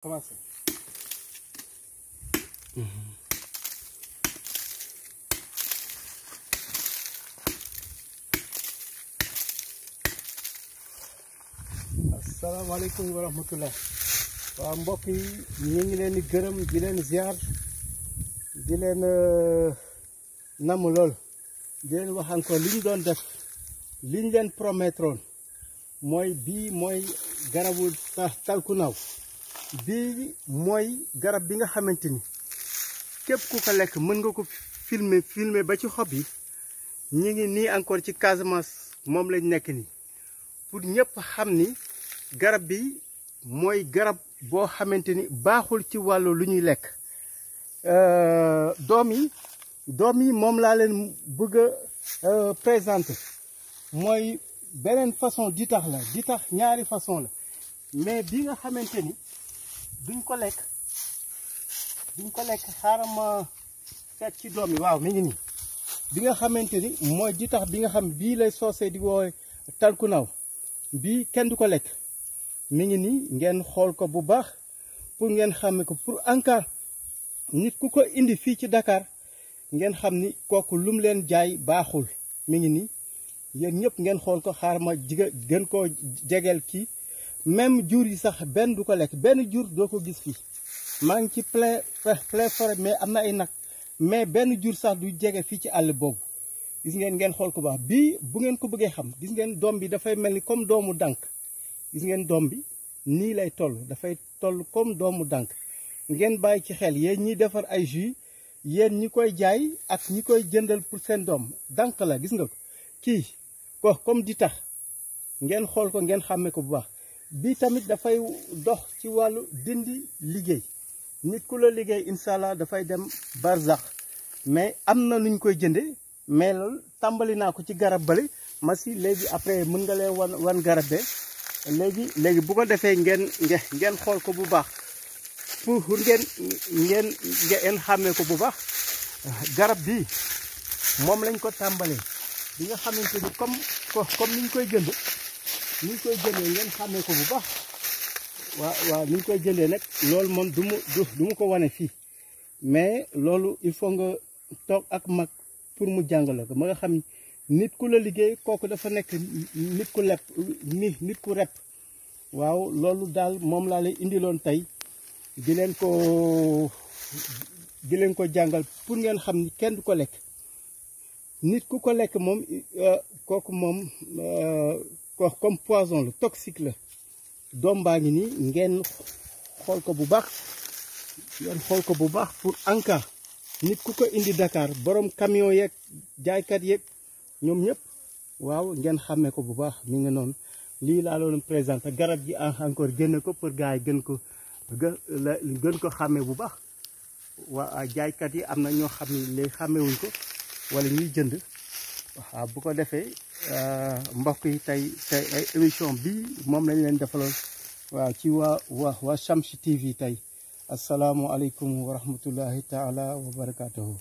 Commencé. Asalaamaaleykum wa rahmatullah. Waa mbokk yi ñu ngi leen di gërëm di leen ziar di leen namm lool di leen wax encore li ñu doon def li ñu leen promettroon mooy bii mooy garabu talkunaaw bii mooy garab bi nga xamante ni képp ku ko lekk mën nga ko filmer ba ci xob yi ñu ngi nii encore ci Casamance moom lañ nekk nii pour ñëpp xam ni garab bi mooy garab boo xamante ni baaxul ci wàllu lu ñuy lekk doom yi moom laa leen bëgg a présenter mooy beneen façon ditax la ditax ñaari façon la mais bi nga xamante ni duñ ko lekk xaaral ma seet ci doom yi waaw mi ngi nii bi nga xamante ni mooy ditax bi nga xam bii lay soosee di woowe talkunaaw bii kenn du ko lekk mi ngi nii ngeen xool ko bu baax pour ngeen xàmme ko pour ANCAR nit ku ko indi fii ci Dakar ngeen xam ni kooku lum leen jaay baaxul mi ngi nii yéen ñëpp ngeen xool ko xaar ma gën koo jegeel kii même jur yi sax benn du ko lekk benn jur doo ko gis fii maa ngi ci plein forêt mais am na ay nag mais benn jur sax du jege fii ci àll boobu gis ngeen xool ko baax bii bu ngeen ko bëggee xam gis ngeen doom bi dafay mel ni comme doomu dànk gis ngeen doom bi nii lay toll dafay toll comme doomu dànk ngeen bàyyi ci xel yéen ñi defar ay jus yéen ñi koy jaay ak ñi koy jëndal pour seen doom dànk la gis nga ko kii ko comme di tax ngeen xool ko ngeen xàmme ko bu baax bii tamit dafay dox ci wàllu dindi liggéey nit ku la liggéey incha allah dafay dem barzax mais am na nuñ koy jënde mais loolu tàmbali naa ko ci garab bale ma si léegi après mën nga leen wan garab be léegi bu ko defee ngeen xool ko bu baax pour ngeen xàmmee ko bu baax garab bi moom lañ ko tàmbalee bi nga xamante ni comme ni ñu koy jëndee ngeen xàmmee ko bu baax waaw ni ñu koy jëndee nag loolu moom du mu ko wane fii mais loolu il faut nga toog ak mag pour mu jàngale ko ma nga xam nit ku la liggéey kooku dafa nekk nit ku rep waaw loolu daal moom laa lay indiloon tey di leen ko jàngal pour ngeen xam ni kenn du ko lekk nit ku ko lekk moom kooku moom comme poison la toxique la doom baa ngi nii ngeen xool ko bu baax pour ANCAR nit ku ko indi Dakar borom camion yeeg jaaykat yeeg ñoom ñëpp waaw ngeen xàmmee ko bu baax mi nga noonu lii laa doon présenté garab gi encore génne ko pour gars yi gën ko xàmmee bu baax waa jaaykat yi am na ñoo xam ne léegi xàmmewuñ ko wala ñuy jënd waaw bu ko defee mbokk yi tey ay émission bi moom lañ leen defaloon waaw ci waa Shamsu TV tey asalaamualeykum wa rahmatullahi taala wa barakatuhu